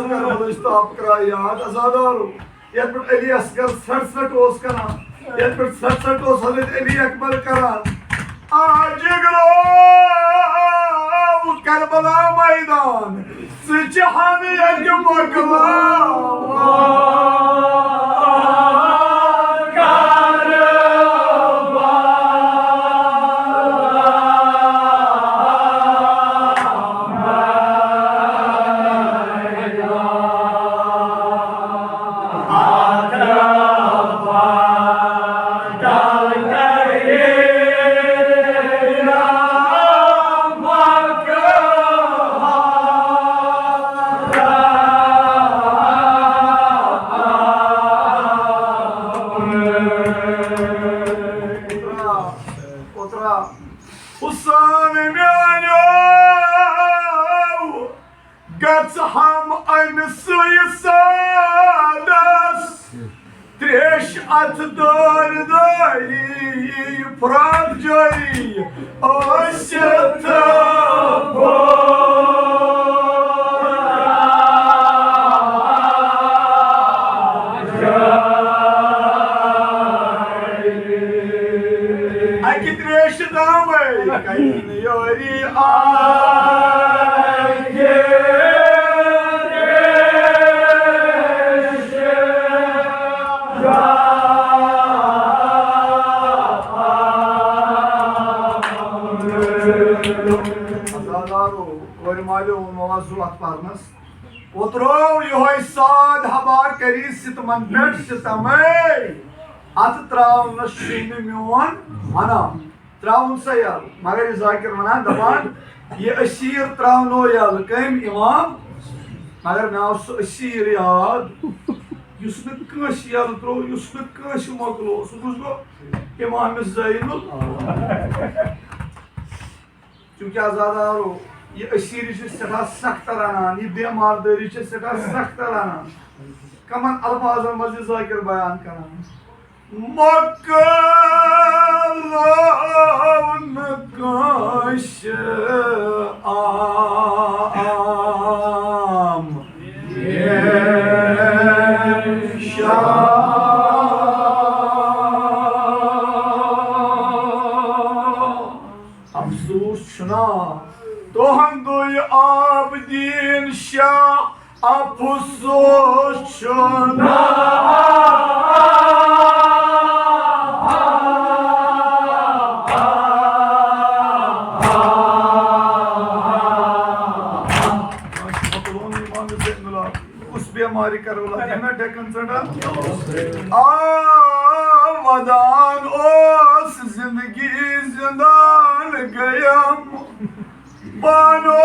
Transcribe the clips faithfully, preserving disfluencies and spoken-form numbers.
کربلٕچ تاپہٕ کرٛاے یاد، عزادارو، یتھ پٮ۪ٹھ علی اصغر ژھرٹ ژھرٹ اوس کران، یتھ پٮ۪ٹھ ژھرٹ ژھرٹ اوس حضرت علی اکبر کران۔ آ جگرو، کربلا میدان، ژٕ چھِ ہن ییٚتہِ مۄکلاوان۔ اوترا، اوترا، حسین میانیو، گژھ ہم امہِ سٕے سادس، تریش اتھ دٲرۍ دٲری، فراق جٲری ٲسِتھ۔ اکہِ تریشہِ دامے کنہِ یٲری آیہِ۔ عزادارو، کورِ مالیو ووٚن وۄنۍ وَس زُو اَتھ پَرنَس۔ اوترو یِہوٚے ساد ہبا کٔری ستمن پٮ۪ٹھ ستمے۔ اَتھ ترٛاونَس چھُے نہٕ میون وَنان۔ ترٛاوُن سا یَلہٕ۔ مگر یہِ ذاکر وَنان دَپان، یہِ أسیٖر ترٛاونو یَلہٕ۔ کٔمۍ؟ اِمام۔ مگر مےٚ آو سُہ أسیٖر یاد، یُس نہٕ کٲنٛسہِ یَلہٕ ترٛوو، یُس نہٕ کٲنٛسہِ مۄکلوو۔ سُہ کُس گوٚو؟ اِمام زینُل۔ چونکہ عزادارو، یہِ أسیٖری چھِ سٮ۪ٹھاہ سخت رَنان، یہِ بٮ۪مار دٲری چھِ سٮ۪ٹھاہ سخت رَنان۔ کَمَن الفاظن منٛز یہِ ذاکر بیان کران؟ مۄکلٲو نہٕ کٲنٛسہِ عام ییٚمہِ شاہ۔ افسوس چھُنا تُہُنٛدُے عابدیٖن شاہ، افسوس چھُنا۔ کُس بٮ۪مارِ کرو لگے مےٚ ڈٮ۪کن ژٔٹان؟ آ، ودان اوس زندگی زندان گیم۔ پانو۔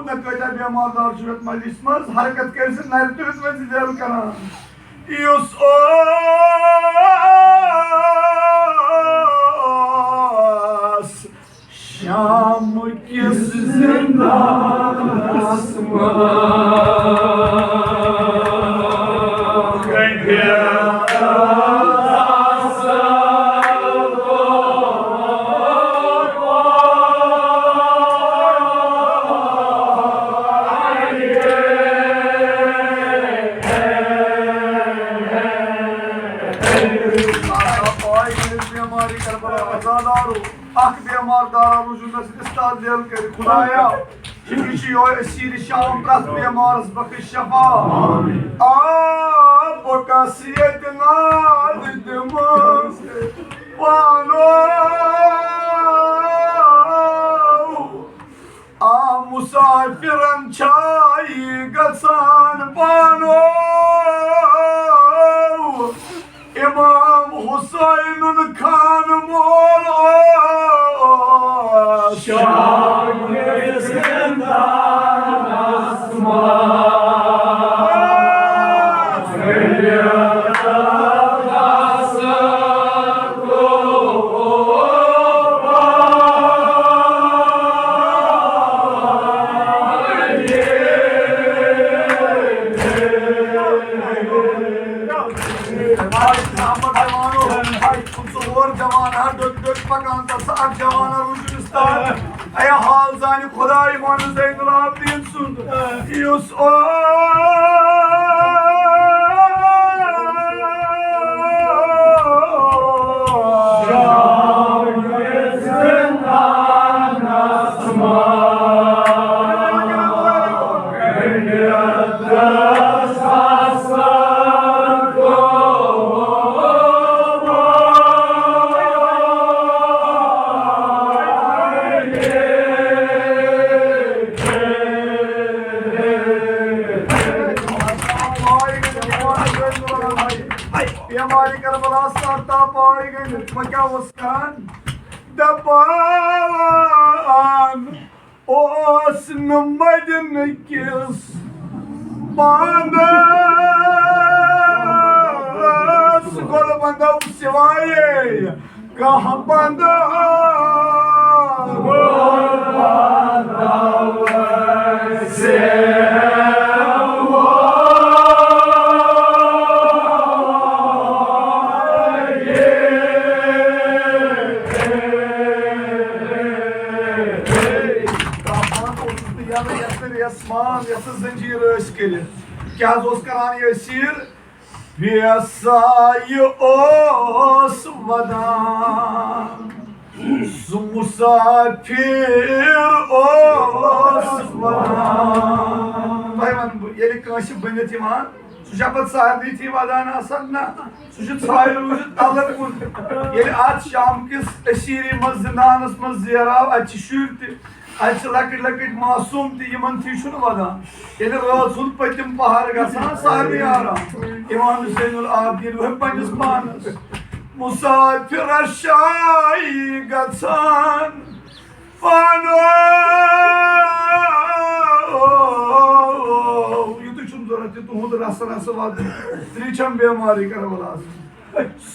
نہ کۭتیاہ بٮ۪مار دار چھُ یتھ مجلسہِ منٛز، حرکت کٔرِتھ نرِ تُلِتھ وۄنۍ زِ دِل کران۔ یُس اوس شام کِس زندانس منٛز۔ بیماری کربلا عزادارو۔ اکھ بیمار دارا رجوع مےٚ سۭتۍ استاد لیل کٔرِتھ۔ خدایا، یہِ چھُ یِہوٚے اسیٖر شام، پرٛٮ۪تھ بیمارس بخش شفا۔ آ، بہٕ کس ییٚتہِ ناد دِمہٕ پانو۔ آ، مسافرن چھا یہِ گژھان پانو۔ امام حسین خان مول اوس شام کِس زندانس منٛز۔ ژور جوان ہا ڈٔکۍ ڈٔکۍ پکان، تَتھ سا اکھ جوان ہا روٗزِتھ استاد۔ اے حال زانہِ خداے، وَن زین العابدین سُنٛد، یُس او پیمارِ کربلا سر تاپاے گٔنڈِتھ، وۄنۍ کیٛاہ اوس کران؟ دپان اوس نہٕ مدینہٕ کِس بندس گۄلہٕ بندو سوایے کانٛہہ بندہ۔ یَتھ ریسمان، یَتھ زنجیر ٲسۍ کٔرِتھ۔ کیٛاہ حظ اوس کران یہِ اسیر؟ بیسایہِ اوس ودان، سُہ مسافر اوس ودان۔ تۄہہِ وَنہٕ بہٕ، ییٚلہِ کٲنٛسہِ بٔنِتھ یِوان، سُہ چھا پتہٕ سارنٕے تھی ودان آسان؟ نہ، سُہ چھُ ژھایہِ روٗزِتھ تَلہٕ کُن۔ ییٚلہِ اَتھ شام کِس أسیٖری منٛز زِندانَس منٛز زیراو، اَتہِ چھِ شُرۍ تہِ، اَتہِ چھِ لۄکٕٹۍ لۄکٕٹۍ معصوٗم تہِ، یِمَن تھی چھُنہٕ ودان۔ ییٚلہِ رٲژ ہُنٛد پٔتِم پہر گژھان، سارنٕے آرام۔ امام زین العابدین وۄنۍ پننِس پانس، مسافرس شاہی گژھان پانو۔ یُتُے چھُم ضوٚرتھ، یہِ تُہُنٛد رسہٕ رسہٕ واتُن۔ ترٛیٚیہِ چھَم بیمارٕے کربلاہس۔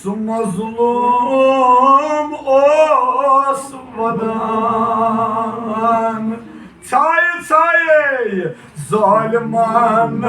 سُہ مظلوم اوس ودان، ژھایہِ ژھایے ظالمانس۔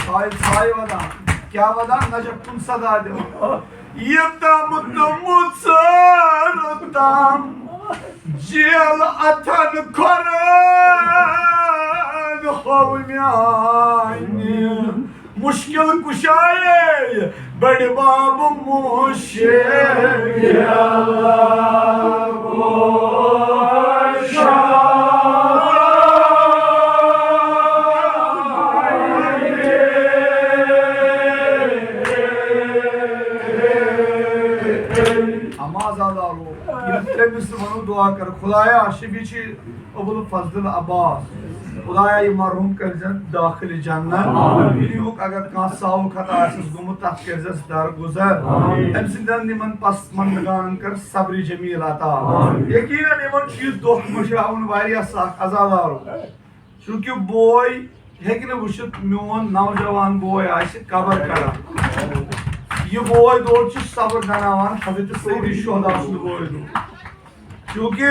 ژھایہِ ژھایہِ ودان۔ کیٛاہ ودان؟ نجف کُن صدا دِوان۔ یہِ دم تہٕ مُژر تام جیل اتھن کھۄرن ہوو میانہِ مشکل کشایے بڑِ باب مشکل کشا۔ اما عزادارو، ییٚلہِ تٔمِس تہِ وَنو دُعا کر، خدایا، شفیع چھِ ابوالفضل عباس، خدایا، یہِ مرحوم کٔرۍزٮ۪ن داخل جنت۔ آمین۔ دُنیاہُک اگر کانٛہہ ساوُک خطا آسٮ۪س گوٚمُت، تَتھ کٔرۍزٮ۪س درگُزر۔ آمین۔ أمۍ سٕنٛدٮ۪ن یِمن پسماندگانن کر صبر جمیل عطا۔ آمین۔ یقیناً یِمن چھُ یہِ دۄکھ مٔشراوُن واریاہ سخ، عزادارو۔ چونکہ بوے ہیٚکہِ نہٕ وٕچھِتھ میون نوجوان بوے آسہِ قبر کڑان۔ یہِ بوے دود چھُ صبر بناوان حضرت سید شہدا سُنٛد بوے دود۔ چونکہ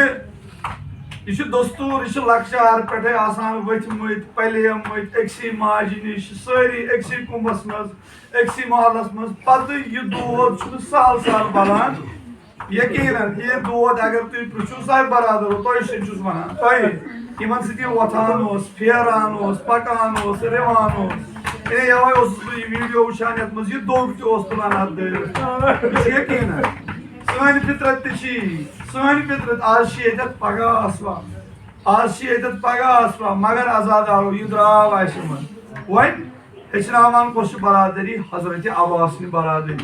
یہِ چھُ دستور، یہِ چھُ لۄکچار پٮ۪ٹھے آسان ؤتھۍ مٕتۍ، پلیمٕتۍ أکسٕے ماجہِ نِش، سٲری أکسٕے کُمبس منٛز، أکسٕے محلس منٛز۔ پتہٕ یہِ دود چھُنہٕ سہل سہل بلان۔ یقیناً، یہِ دود اگر تُہۍ پرٛژھِو، ساے برادر، تۄہہِ سۭتۍ چھُس ونان، تۄہہِ یِمن سۭتۍ یہِ وۄتھان اوس، پھیران اوس، پکان اوس، رِوان اوس۔ اے، یوے اوسُس بہٕ یہِ ویڈیو وٕچھان، یتھ منٛز یہِ دۄگ تہِ اوس تُلان اتھ دٲرِتھ۔ یہِ چھُ یقیناً۔ سٲنۍ فطرت تہِ چھِ یی۔ سٲنۍ فطرت، آز چھِ ییٚتٮ۪تھ، پگاہ آسوا، آز چھِ ییٚتٮ۪تھ، پگاہ آسوا، مگر عزادارو، یہِ درٛاو اَسہِ منٛز۔ وۄنۍ ہیٚچھناوان کۄس چھِ برادری؟ حضرت عباس نہِ برادری۔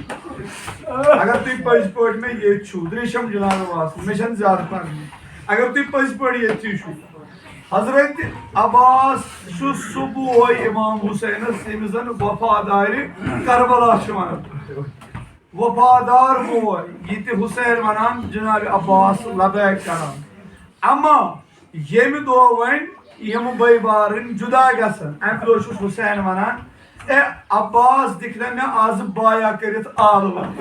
اگر تُہۍ پٔزۍ پٲٹھۍ مےٚ ییٚتہِ چھُو، درٛیشم جناب عباس، مےٚ چھَنہٕ زیادٕ پَرنہِ۔ اگر تُہۍ پٔزۍ پٲٹھۍ ییٚتھی چھُو، حضرت عباس چھُ سُہ بوے امام حسینس، ییٚمِس زن وفادارِ کربلا چھِ ونان۔ وفادار بوے، یہِ تہِ حسین ونان، جناب عباس لبیک کران۔ اما ییٚمہِ دۄہ وۄنۍ یِم بٲے بارٕنۍ جُدا گژھن، اَمہِ دۄہ چھُس حُسین وَنان، "اے عباس، دِکھ نہ مےٚ آز بایا کٔرِتھ آلوَن۔"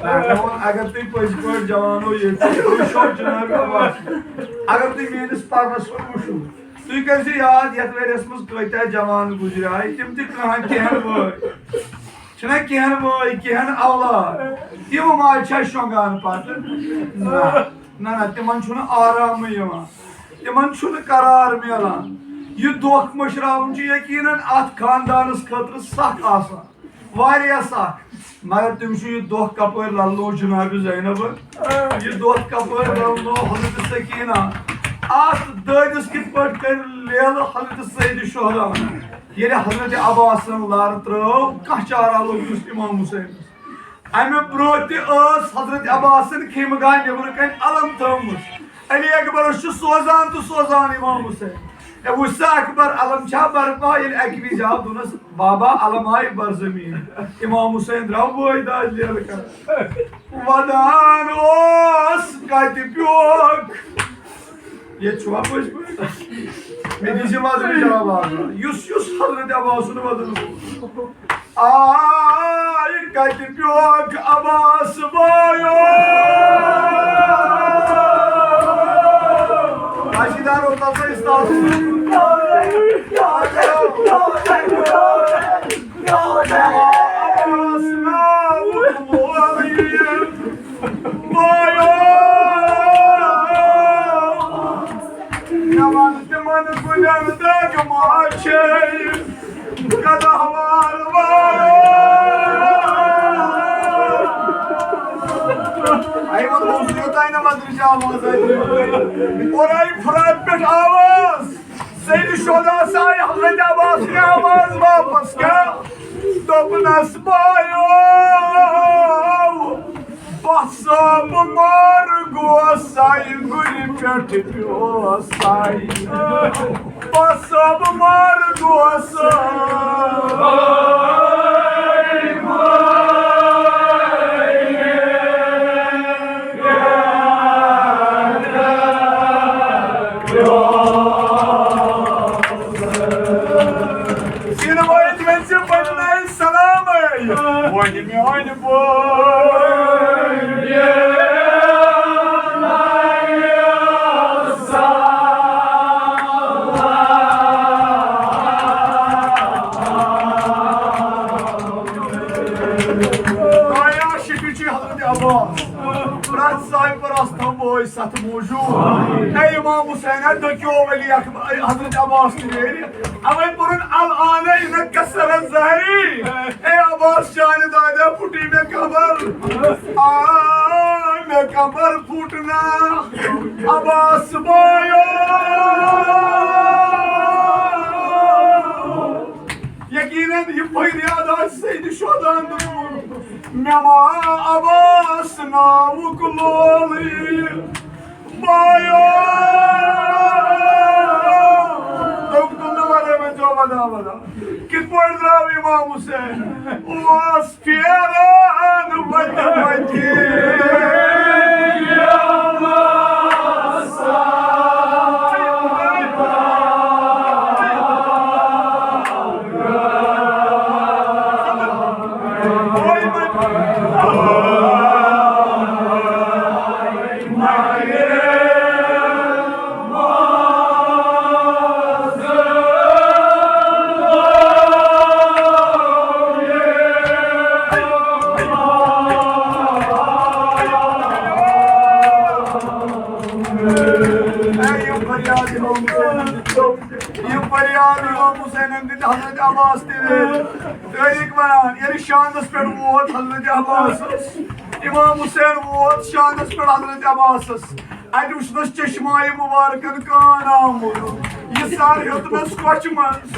مےٚ ووٚن، اگر تُہۍ پٔزۍ پٲٹھۍ جوان ہو ییٚتہِ، تُہۍ وٕچھو جناب عباس، اگر تُہۍ میٲنِس پرنس کُن وٕچھِو، تُہۍ کٔرۍزِ یاد، یتھ ؤریس منٛز کۭتیاہ جوان گُزرے، تِم تہِ کٕہن کینٛہن وٲے، چھِنہ کینٛہن وٲے، کینٛہن اولاد، تِم ما چھا شۄنٛگان پتہٕ؟ نہ، نہ، نہ، تِمن چھُنہٕ آرامٕے یِوان، تِمن چھُنہٕ قرار میلان۔ یہِ دۄکھ مٔشراوُن چھُ یقیناً اتھ خاندانس خٲطرٕ سخ آسان۔ واریاہ سخ۔ مگر تٔمۍ چھُ یہِ دۄکھ کپٲرۍ للنوو جناب زینب؟ یہِ دۄکھ کپٲرۍ للنوو حضرت سکینہ؟ اتھ دٲدِس کِتھ پٲٹھۍ کٔرۍ لیلہٕ حضرت سید شہدا؟ ییٚلہِ حضرت عباسن لر ترٲو، کانٛہہ چارہ لوٚگ نہٕ امام حسینس۔ امہِ برونٛہہ تہِ ٲس حضرت عباسن خیمہٕ گاہ نیبرٕ کنۍ علم تھٲومٕژ۔ علی اکبرس چھُ سوزان تہٕ سوزان امام حسین۔ ہے، وٕچھ سا اکبر، علم چھا برپا؟ ییٚلہِ اکہِ وِزِ آو، دوٚپنس، بابا، علم آیہِ برزمین۔ امام حسین درٛاو وٲے داج لیلہٕ کران۔ ودان اوس کتہِ پیوکھ؟ ییٚتہِ چھُوا پٔزۍ پٲٹھۍ؟ مےٚ دیٖزِ وزنٕچ آواز۔ یُس، یُس حضرت عباس سُنٛد وزن اوس۔ آے کتہِ پیوکھ عباس بایو؟ راشدار اوس تَتھ سۭتۍ استاد۔ عباس ناوُک مولوی۔ بایو، مےٚ وَن تِمن کُلٮ۪ن دَگ ما چھے؟ قدح وار وار۔ اَے وۄنۍ اوس یوٚتانۍ نہٕ مدرسہ آواز آیہِ۔ اورَے فرات پٮ۪ٹھ آواز۔ سید شہدا سائے حضرت عباس نے آواز واپس کیا؟ دوٚپنَس بایو، بس بہٕ مر گوسَے، گُرِ پٮ۪ٹھ پیوسَے۔ بس بہٕ مر گوسَے۔ زِنہٕ وٲتۍ مےٚ ژےٚ پٔتمہِ سلامے، وۄنۍ میٲنۍ بٲے۔ آیا شفیع چھُ حضرت عباس۔ پرٛٮ۪تھ سایہِ پر آستان بٲے ستھ موجود۔ اے امام حسین، ڈٔکیو علی اکبر، اے حضرت عباس تہِ نیرِ۔ اوے پوٚرُن الآن انکسر ظہری۔ اے عباس چانہِ دادِ پھُٹی مےٚ کمر۔ آ، مےٚ کمر پھُٹ نا عباس بایو۔ یقیناً یہِ فریاد آسہِ سید شہداہن دیُتمُت۔ مےٚ ما عباس ناوُک لولٕے بایو۔ دوٚپُن نہٕ وَلے وۄنۍ ژٕ وَدا وَدا۔ کِتھ پٲٹھۍ درٛاو امام حسین؟ اوس پھیران وَتہِ وَتہِ۔ اے، یِم فریاد امام حسینن دِتۍ، یِم فریاد امام حسینن دِتۍ حضرت عباس تہِ ویلہِ۔ تٲریٖخ وَنان، ییٚلہِ شاندَس پٮ۪ٹھ ووت حضرت عباسَس، امام حسین ووت شاندَس پٮ۪ٹھ حضرت عباسَس۔ اَتہِ وُچھنَس چشمایہِ مُبارکَن کان آمُت۔ یہِ سَر ہیوٚتنَس کۄچھِ منٛز۔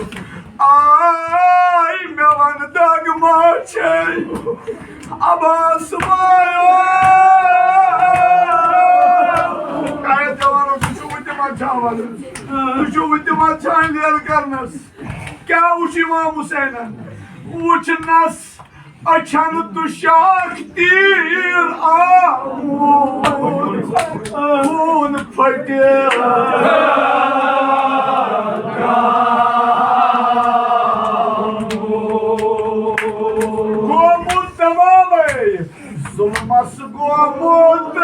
آے مےٚ وَن دَگ ما چھے؟ عباس بایو۔ آیت دِوان اوس، تُہۍ چھِو وٕنہِ تہِ منٛدچھان وَنُن۔ تُہۍ چھِو وٕنہِ تہِ منٛدچھان لیل کرنَس۔ کیٛاہ وٕچھ امام حسینن؟ وٕچھنَس أچھن تہٕ شاخ تیٖر آمُت، خوٗن پھٔٹِتھ۔ گوٚمُت تمامے۔ مس گوٚمُت۔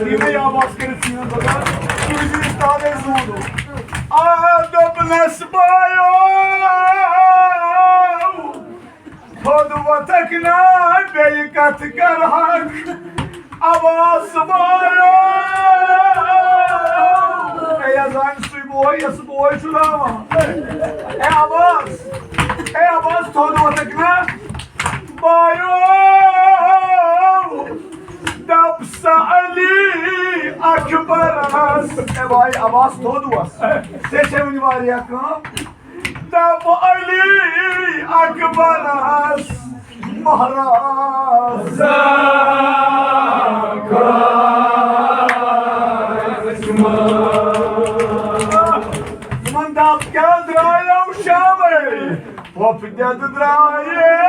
یِمے آواز کٔرِتھ یِیِو بَدل۔ تُہۍ دِیِو تَوَے زوٗنہٕ۔ آ، دوٚپنَس بایو، تھوٚد وۄتھکھ نا، بیٚیہِ کَتھ کَرہَکھ؟ عباس بایو۔ اے اذان سُے بوے، یُس بوے چھُ راوان۔ اے عباس، اے عباس، تھوٚد وۄتھکھ نا؟ بایو، دَپ سا علی اکبرس۔ اے بھائی عباس، تھوٚد وۄتھ۔ ژےٚ چھےٚ وٕنہِ واریاہ کٲم۔ دَپ علی اکبرس مہراز۔ یِمن دَپ کیٛاہ درٛایو شامے؟ پھۄپھ دِتھ درٛایے۔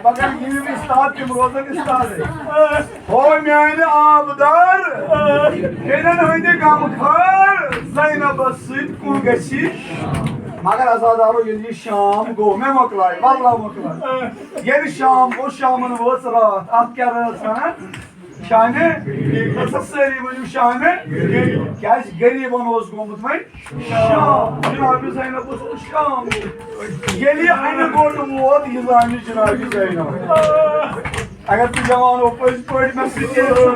مگر یِم استاد تِم روزن استادے۔ ہو میانہِ آبدار، بیٚنٮ۪ن ہٕنٛدِ غمخار زینبس سۭتۍ کُن گژھی۔ مگر عزادارو، ییٚلہِ یہِ شام گوٚو، مےٚ مۄکلایہِ، واللہ مۄکلایہِ۔ ییٚلہِ شام گوٚو، شامن وٲژ راتھ۔ اتھ کیٛاہ رٲژ ونان؟ شامہِ۔ سا سٲری ؤنِو شامہِ۔ کیٛازِ غریٖبن اوس گوٚمُت وۄنۍ شام۔ جناب زینب اوس شام۔ ییٚلہِ یہِ انہِ گوٚٹ ووت، یہِ زانہِ جناب زینب۔ اگر تُہۍ جوانو پٔزۍ پٲٹھۍ مےٚ سۭتۍ ٲسِو،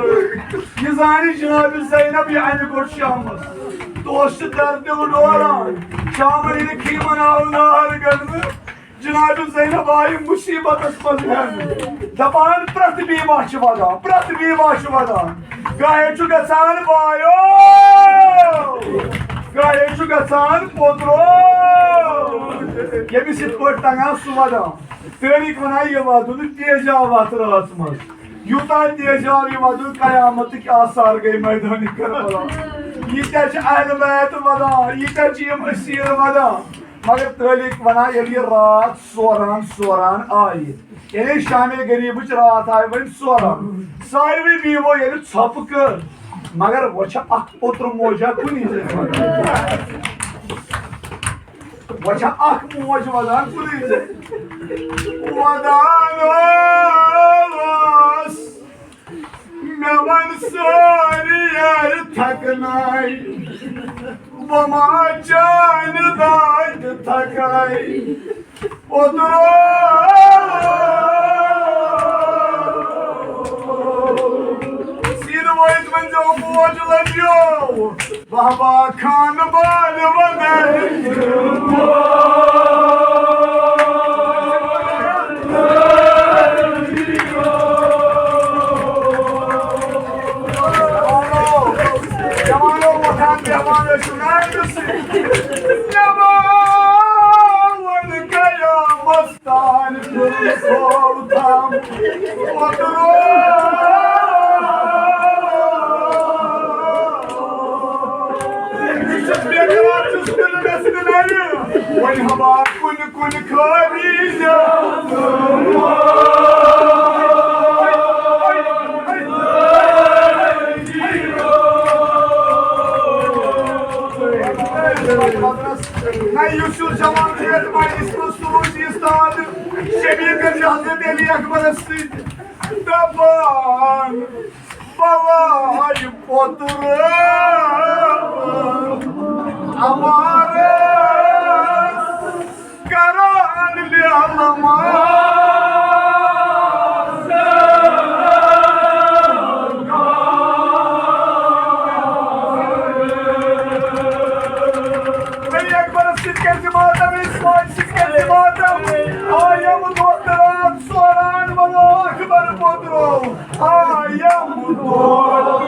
یہِ زانہِ جناب زینب یہِ انہِ گوٚٹ شامس۔ دۄہس چھِ دردِ دِل ڈوران، شامن ییٚلہِ خیٖمن آو نار گنٛڈنہٕ، جناب زینب آیہِ مُصیٖبتس منٛز ہٮ۪نہٕ۔ دپان، پرٛٮ۪تھ بیٖما چھِ ودان، پرٛٮ۪تھ بیٖما چھِ ودان۔ گاہے چھُ گژھان بایو، گاہے چھُ گژھان پوترو۔ ییٚمِس یِتھ پٲٹھۍ تگان سُہ ودان۔ تٲریٖخ ونان، یہِ وَدُن تیز آو اَتھ رٲژ منٛز۔ یوٗتاہ تیز آو یہِ وَدُن، قیامتٕکۍ آثار گٔے میدانِ کربلا۔ ییٖتیٛاہ چھِ اہلِ بیت وَدان، ییٖتیٛاہ چھِ یِم اسیٖر وَدان۔ مگر تٲریٖخ ونان، ییٚلہِ یہِ راتھ سوران سوران آیہِ، ییٚلہِ شامِ غریٖبٕچ راتھ آیہِ وۄنۍ سوران، ساروٕے بیٖبو ییٚلہِ ژھۄپہٕ کٔر، مگر وۄنۍ چھےٚ اکھ اوترٕ موجا کُنی زٔنۍ۔ وۄنۍ چھےٚ اکھ موج ودان کُنُے زٔنۍ۔ ودان ٲس، مےٚ وَن سٲری یارِ تھکناے، بہٕ ما چانہِ دادِ تھکاے۔ اوترٕ سیٖنہٕ وٲیِتھ ؤنۍزیو موج لَجیو۔ بابا خان بال ودٲے۔ جوانو، جوانو، وۄتھان بیٚہوان ٲسِو نا أمِس سۭتۍ۔ جوان قیامس تام کھُلہٕ تھوٚو تام۔ اوترٕ یہِ چھُ بیٚیہِ کران، چھُس تیٚلہِ مےٚ سۭتۍ لَرِ۔ وۄنۍ ہما کُنہِ کُنہِ خٲری زیادٕ۔ نہ، یُس یُس جوان چھُ یتھ مجلسہِ منٛز، سُہ روزِ یہِ استاد۔ شبیٖر گنج حضرت علی اکبرس سۭتۍ دپان، بلاے پوتُر عمارس کران بیلما۔ علی اکبرس سۭتۍ کٔرۍ زِ ماتم، أمِس ماجہِ سۭتۍ کٔرۍ زِ ماتم۔ آ، یِم دۄہ تہٕ راتھ سوران، ونو اکبر پوترو۔ آ، یِم دۄہ۔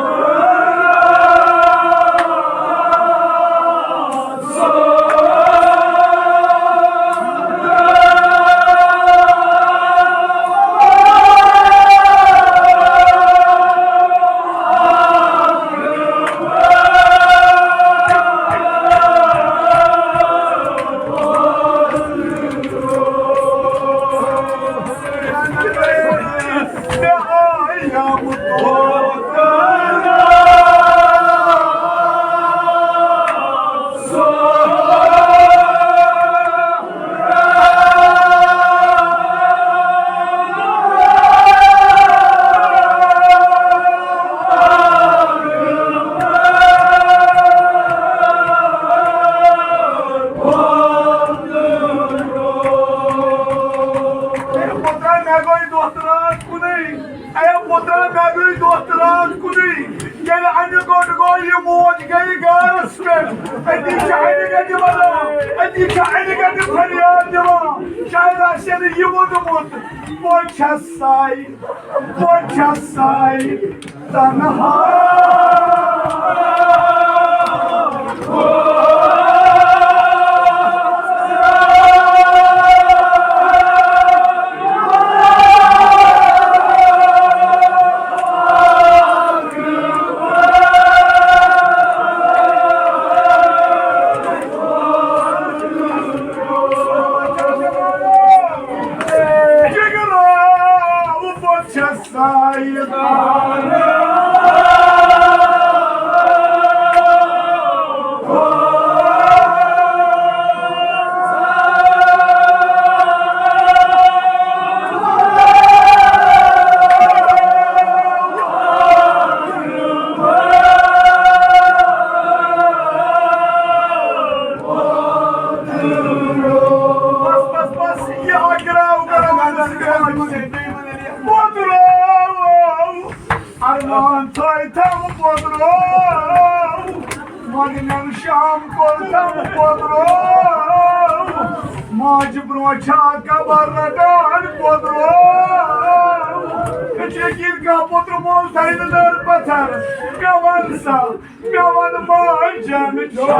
موج گٔیہِ غارس پٮ۪ٹھ، أتی چھِ اَنہِ گَٹہِ وَنان، أتی چھِ اَنہِ گَٹہِ فریاد دِوان۔ شاید آسہِ نہٕ یہِ ووٚنمُت، بہٕ چھَس ساے، بہٕ چھَس ساے تنہا۔ بس، بس، بس، یہِ اکھ راو کرو۔ پوٚدرو، ارمان تھٲے تھم پوٚدرو، مۄغلن شام کوٚر تھم پوٚدرو، ماجہِ برونٛہہ چھا قبر رٹان پوٚدرو۔ ژےٚ کِنۍ کانٛہہ پوٚدرٕ مول تھاوِ نہٕ نٔر پتھر، مےٚ وَن سا، مےٚ وَن ماجن چھا